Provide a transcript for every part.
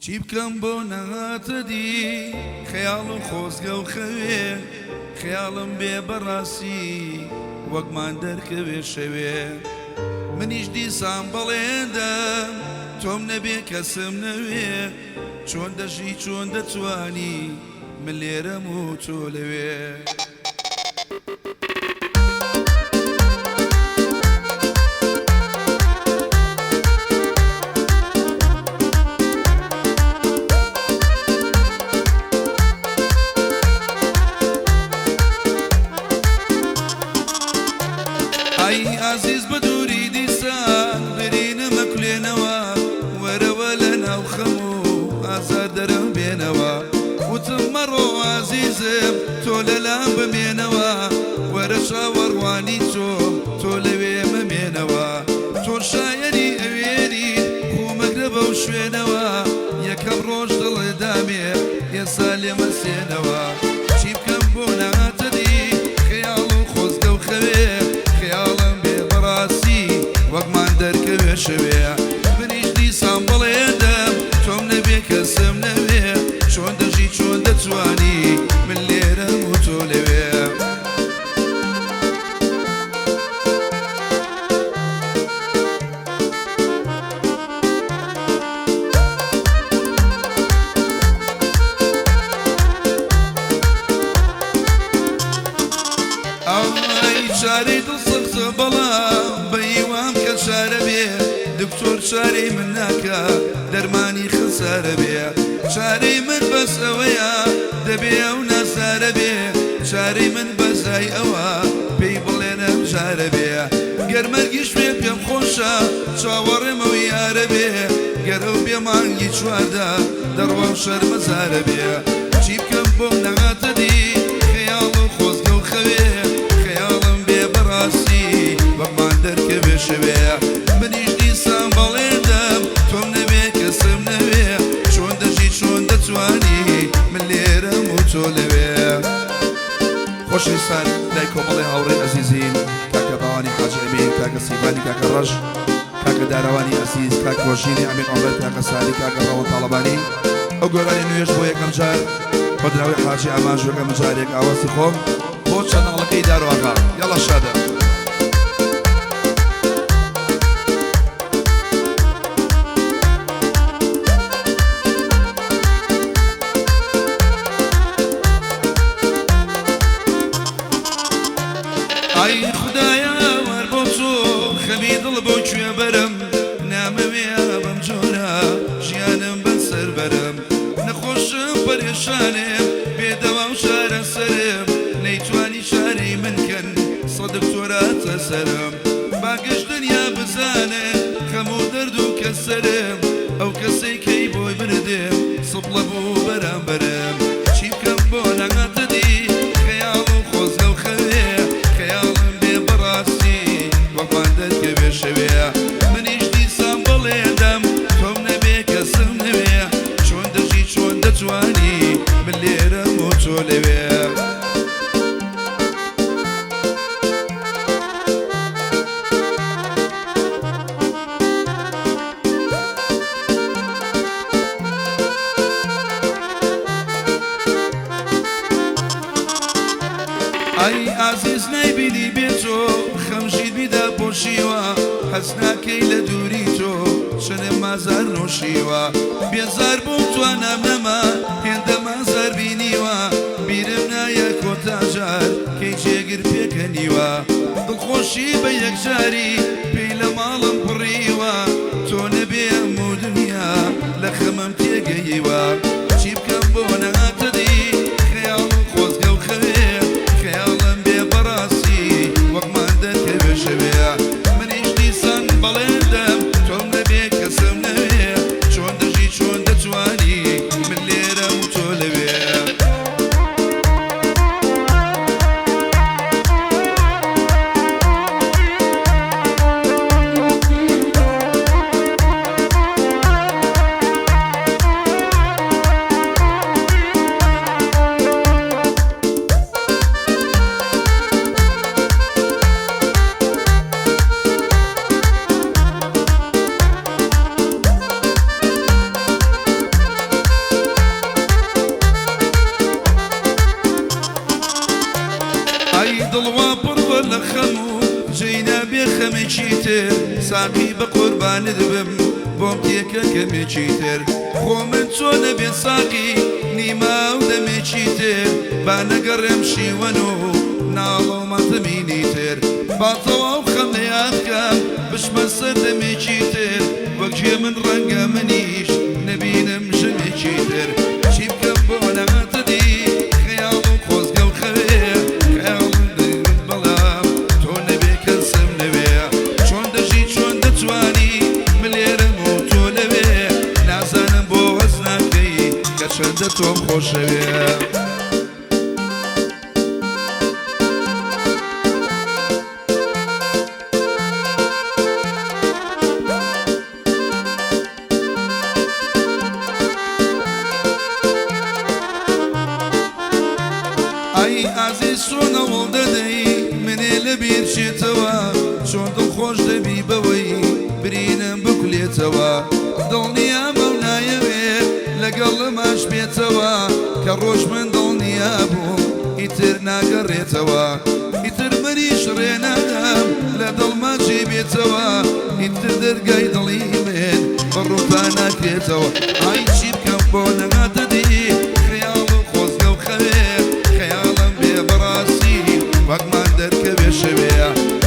چی بکەم بۆ نەهاتە دی خەیاڵ و خۆزگە و خەوێ خەیاڵم بێ بەڕاستی وەکمان دەرکەوێ شەوێ منیش دیسان بەڵێن دەم تۆم نەبێ کەسم نەوێ چۆن دەژی چۆن دەتوانی من لێرەم و تۆ لەوێ. ئای ئازیز بە دووری دیسان برینم ئەکولێنەوە وەرەوە لە ناو خەم و ئازار دەرم بێنەوە وتم مەڕۆ ئازیزم تۆ لەلام بمێنەوە وەرە چاوەڕوانی تۆم تۆ لەوێ مەمێنەوە تۆ شایەنی ئەوێنیت خۆ مەگرە بەو شوێنەوە یەکەم ڕۆژ دڵت دامێ ئێستا لێمەسێنەوە چی بکەم بۆ نەهاتەدی خەیاڵ و خۆزگە و خەوێ خەیاڵم بێ بەڕاستی وەکمان دەرکەوێ شەوێ منیش دیسان بەڵێن دەم تۆم نەبێ کەسم نەوێ چۆن دەژی چۆن دەتوانی من لێرەم و تۆ لەوێ. ئای چارەی دڵ سەختە بەڵام بەهیوام کە چارە بێ دکتۆر چارەی من ناکا دەرمانی خەسارە بێ چارەی من بەس ئەوەیە دەبێ ئەو نازدارە بێ چارەی من بەزای ئەوە پێی بڵێن ئەم جارە بێ گەر مەرگیش بێ پێم خۆشە چاوەڕێم ئەو یارە بێ گەر ئەو بێ مانگی 14 دەڕوام شەرمەزارە بێ چی بکەم بۆم نەهاتە دی خەیاڵ و خۆزگە و خەوێ خەیاڵم بێ بەڕاستی وەکمان دەرکەوێ شەوێ منیش دیسان بەڵێن دەم تۆم نەوێ کەسم نەوێ چۆن دەژی چۆن دەتوانی من لێرەم و تۆ لەوێ. خۆشەویستان لای کۆمەڵی هاوڕێی ئەزیزین کاکە باوانی حاجی ئەمین کاکە سیڤانی کاکە ڕەش کاکە دارەوانی ئەزیز کاک ڕۆژینی ئەمین عومەر کاکە سالی کاکە ڕەوەند تاڵەبانی ئەو گۆرانی نوێش بۆ یەکەم جار هۆنراوەی حاجی ئامانج یەکەم جارێک ئاوازی خۆم بۆ چەناڵەکەی دارۆ ئاغا یاڵا شادە. ئای خودایە وەر بۆ تۆ خەمی دڵ بۆ کوێ بەرم نامەوێ بەم جۆرە ژیانم بەسەر بەرم نەخۆشم پەرێشانم بێدەوا و چارەسەرم نەیتوانی چارەی من کەن سە دکتۆراتە سەرم با گشت دنیا بزانێ خەم و دەرد و کەسەرم ئەو کەسەی کەی بۆی مردم سپڵە بوو بەرامبەرم چی بکەم بۆ نەهاتە دی خەیاڵ و خۆزگە و خەوێ خەیاڵم بێ بەڕاستی وەکمان دەرکەوێ شەوێ منیش دیسان بەڵێن دەم تۆم نەبێ کەسم نەوێ چۆن دەژی چۆن دەتوانی من لێرەم و تۆ لەوێ. ئای ئازیز نایبینی بێ تۆ خەم ژیر بیدا پۆشیوە حەز ناکەی لە دووری تۆ چەنێ مازار نۆشیوە بێزار بووم توانام نەما هێندە مازار بینیوە بیرم نایە کۆتا جار کەی جێگر پێکەنیوە دڵخۆشی بە یەکجاری پێی لە ماڵم پڕیوە تۆ نەبێ هەموو دنیا لە خەمم تێگەیوە چی بکەم بۆ نەهاتە دی خەیاڵ و خۆزگە و خەوێ خەیاڵم بێ بەڕاستی وەکمان دەرکەوێ شەوێ منیش دیسان بەڵێن دەم تۆم نەبێ کەسم نەوێ چۆن دەژی چۆن دەتوانی من لێرەم و تۆ لەوێ. دەمێکی تر ساقی بە قوربانت بم بۆم تێکە کەمێکی تر خۆ من چۆنە بێ ساقی نیما و دەمێکی تر با نەگەڕێم شیوەن و ناڵە و ماتەمینی تر با تەواو خەم لە یاد کەم بچمە سەر دەمێکی تر وەک هێمن ڕەنگە منیش نەبینم ژنێکی تر چی بکەم بۆ نەهاتە دی خەیاڵ و خۆزگە و خەوێ خەیاڵم دەگرت بەڵام تۆ نەبێ کەسم نەوێ چۆن دەژی چۆن دەتوانی من لێرەم و تۆ لەوێ نازانم بۆ هەست ناکەی کە چەندە تۆم خۆشەوێ. ئای ئازیز چۆن هەوڵ دەدەی منێ لەبیر چێتەوە چۆن دڵخۆش دەبی بەوەی برینم بکولێتەوە دڵنیامە و نایەوێ لەگەڵماش بێتەوە کە ڕۆژ من دڵنیا بووم ئیتر ناگەڕێتەوە ئیتر منیش ڕێ نادەم لە دڵما جێ بێتەوە ئیتر دەرگای دڵی من بە ڕووتا ناکرێتەوە ئای چی بکەم بۆ نەهاتە دی خەیاڵ و خۆزگە و خەوێ خەیاڵم بێ بەڕاستی وەکمان دەرکەوێ شەوێ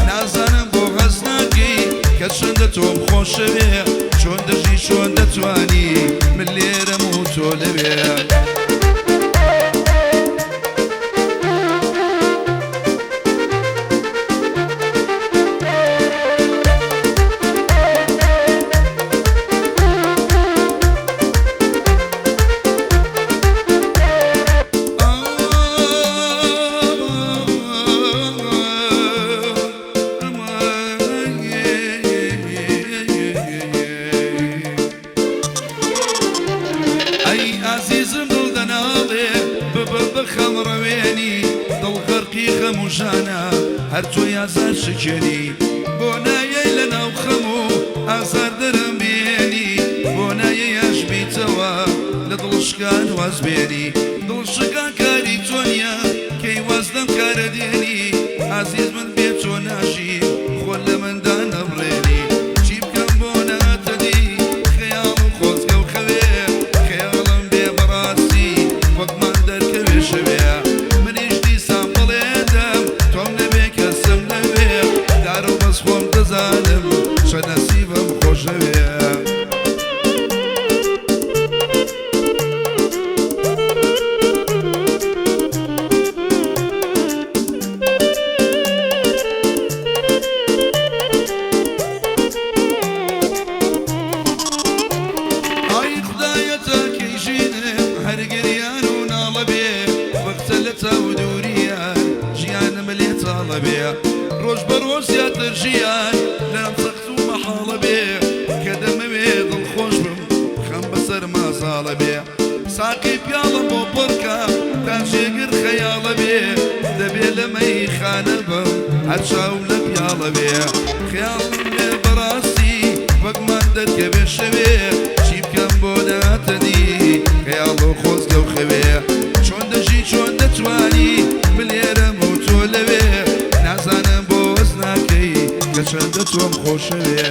نازانم بۆ هەست ناکەی کە چەندە تۆم خۆشەوێ چۆن دەژی چۆن دەتوانی من لێرەم و تۆ لەوێ. ئەی ئازیزم دڵ دەناڵێ ببە بە خەم ڕەوێنی دڵ غەرقی خەم و ژانە هەر تۆی ئازار شکێنی بۆ نایەی لە ناو خەم و ئازار دەرم بێنی بۆ نایەی ئاش بیتەوە لە دڵ شکان واز بێنی دڵ شکان کاری تۆ نییە کەی واز لەم کارە دێنی ئازیز من بێ تۆ ناژیم خۆت لە من دانەبڕێنی چی بکەم بۆ نەهاتە دی خەیاڵ و خۆزگە و خەوێ خەیاڵم بێ بەڕاستی وەکمان دەرکەوێ شەوێ منیش دیسان بەڵێندەم تۆم نەبێ کەسم نەوێ دارو بەس خۆم دەزانم چەند نەسیبم خۆشەوێ. ئای خودایە تا کەی ژینم هەر گریان و ناڵە بێ وەختە لە تاو دووریان ژیانم لێ تاڵە بێ ڕۆژ بە ڕۆژ زیاتر ژیان لام سەخت و مەحاڵە بێ کە دەمەوێ دڵخۆش بم خەم بەسەرما زاڵە بێ ساقی پیاڵم بۆ پڕکە تا جێگر خەیاڵە بێ دەبێ لە مەیخانە بم هەر چاوم لە پیاڵە بێ خەیاڵم بێ بەڕاستی وەکمان دەرکەوێ شەوێ چی بکەم بۆ نەهاتە دی خەیاڵ و خۆزگە و خەوێ چۆن دەژی چۆن دەتوانی من لێرەم و تۆ لەوێ نازانم بۆ هەست ناکەی کە چەندە تۆم خۆشەوێ.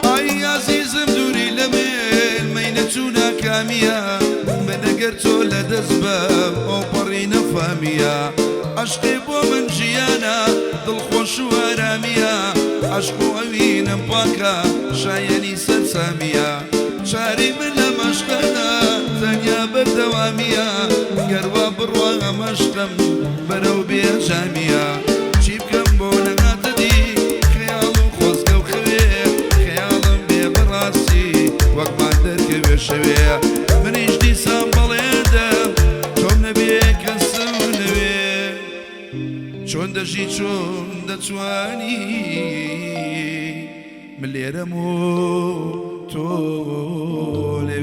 ئای ئازیزم دووری لە من مەینەت و ناکامیە من ئەگەر تۆ لە دەست بەم ئەوپەڕی نەفامیە عەشقێ بۆ من ژیانە دڵخۆش و ئارامیە عەشق و ئەوینم پاکە شایەنی سەرسامیە چارەی من لەم عەشقەدا تەنیا بەردەوامیە گەر وا بڕوا ئەم عەشقەم بەرەو بێ ئەنجامیە چی بکەم بۆ نەهاتە دی خەیاڵ و خۆزگە و خەوێ خەیاڵم بێ بەڕاستی وەکمان دەرکەوێ شەوێ منیش دیسان بەڵێندەم تۆم نەبێ کەسم نەوێ چۆن دەژی چۆن دەتوانی من لێرەم و تۆ لەوێ.